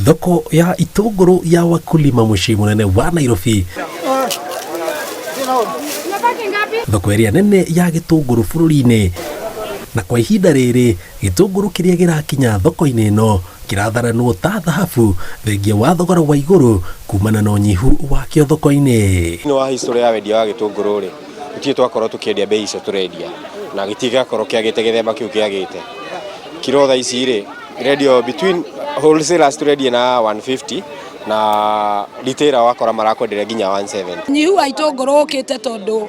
Thoko ya itũngũrũ ya Wakulima mũciĩ mũnene wa Nairobi, thoko ĩrĩa nene ya gĩtũngũrũ bũrũri-inĩ, na kwa ihinda rĩrĩ gĩtũngũrũ kĩrĩa gĩrakinya thoko-inĩ ĩno kĩratharanwo ta thahabu thengia wa thogora wa igũrũ kumana na ũnyihu wakĩo thoko-inĩ. Thĩinĩ wa history ya wendia wa gĩtũngũrũ rĩ, gũtirĩ twakorwo tũkĩendia mbei icio tũrendia, na gĩtirĩ gĩakorwo kĩagĩte gĩthemba kĩu kĩagĩte. Kiro thaa ici rĩ, irendio between wholesalers tũrendia na 150 na retailer wakora marakwenderia nginya 170. Nyihu wa itũngũrũ ũkĩte tondũ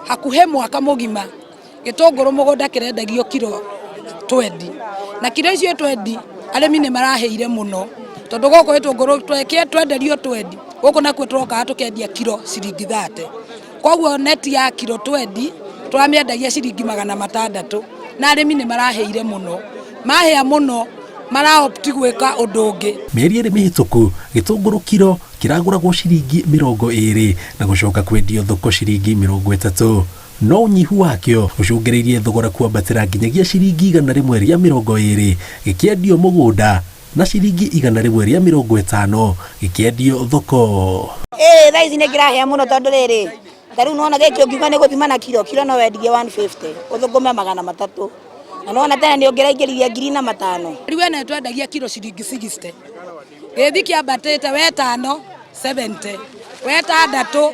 hakuhĩ mwaka mũgima gĩtũngũrũ mũgũnda kĩrendagio kiro twendi, na kiro icio twendi arĩmi nĩ marahĩire mũno tondũ gũkũ gĩtũngũrũ twenderio twendi, gũkũ nakuo tũrokaga tũkendia kiro ciringi 30. Koguo neti ya kiro twendi tũramĩendagia ciringi 600, na arĩmi nĩ marahĩire mũno, mahĩa mũno maraopti gwĩka ũndũ ũngĩ. Mĩeri 2 mĩhĩtũku gĩtũngũrũ kiro kĩragũragwo ciringi 20 na gũcoka kwendio thoko ciringi 30, no ũnyihu wakĩo ũcũngĩrĩirie thogora kwambatĩra nginyagia ciringi 120 gĩkĩendio mũgũnda na ciringi 150 gĩkĩendio thoko. Thaa ici nĩ kĩrahĩa mũno tondũ rĩrĩ, ta rĩu nĩwona gĩkĩ ũngiuga nĩ gũthima na kiro, kiro no wendie 150, ũthũkũme 300. Na nĩwona tene nĩ ũngĩraingĩririe 1500. Rĩu ene twendagia kiro ciringi 60. Gĩthi kĩambatĩte wetano 70, wetandatũ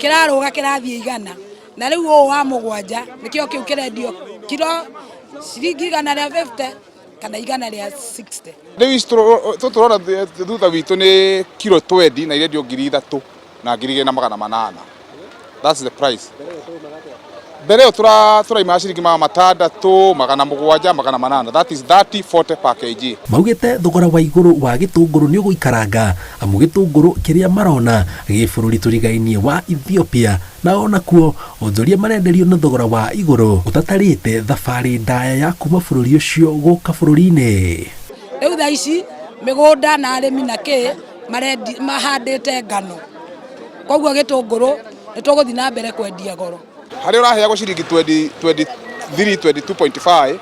kĩrarũga kĩrathiĩ 100. Na rĩu ũũ wa mũgwanja nĩkĩo kĩu kĩrendio kiro ciringi 150 kana 160. Rĩu ici tũrona thutha witũ nĩ kiro twendi na irendio 3000 na 2800. That's the price. Mbere ĩyo tũraimaga ciringi 600, 700, 800. That is 30, 40 per kg. Maugĩte thogora wa igũrũ wa gĩtũngũrũ nĩ ũgũikaranga amu gĩtũngũrũ kĩrĩa marona gĩ bũrũri tũrigainie wa Ethiopia na onakuo onjoria marenderio na thogora wa igũrũ ũtatarĩte thabarĩ ndaya ya kuma bũrũri ũcio gũka bũrũri-inĩ. Rĩu thaa ici mĩgũnda na arĩmi na kĩ mahandĩte ngano, koguo gĩtũngũrũ nĩ tũgũthiĩ na mbere kwendia goro. Harĩa ũraheagwo ciringi 23, 22.5,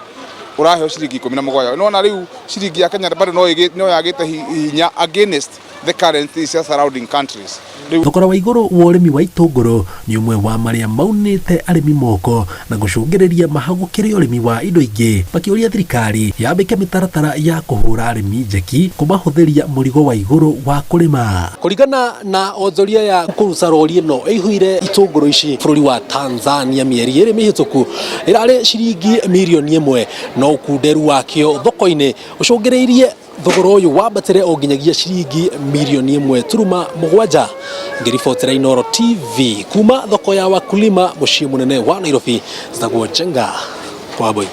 ũraheo ciringi 17. Nĩwona rĩu ciringi ya Kenya bado no yagĩte hinya against the currencies cia surrounding countries. Thogora wa igũrũ wa ũrĩmi wa itũngũrũ nĩ ũmwe wa marĩa maunĩte arĩmi moko na gũcũngĩrĩria mahagũkĩre ũrĩmi wa indo ingĩ, makĩũria thirikari yambĩke mĩtaratara ya kũhũra arĩmi njeki kũmahũthĩria mũrigo wa igũrũ wa kũrĩma. Kũringana na onjoria ya kũruca rori ĩno ĩihũire itũngũrũ ici bũrũri wa Tanzania mĩeri 2 mĩhĩtũku ĩrarĩ ciringi mirioni 1, no ũkunderu wakĩo thoko-inĩ ũcũngĩrĩirie thogora ũyũ wambatĩre o nginyagia ciringi mirioni 1.7. Ngĩribotera Inooro TV kuma thoko ya Wakulima mũciĩ mũnene wa Nairobi, njĩtagwo Njenga Wambui.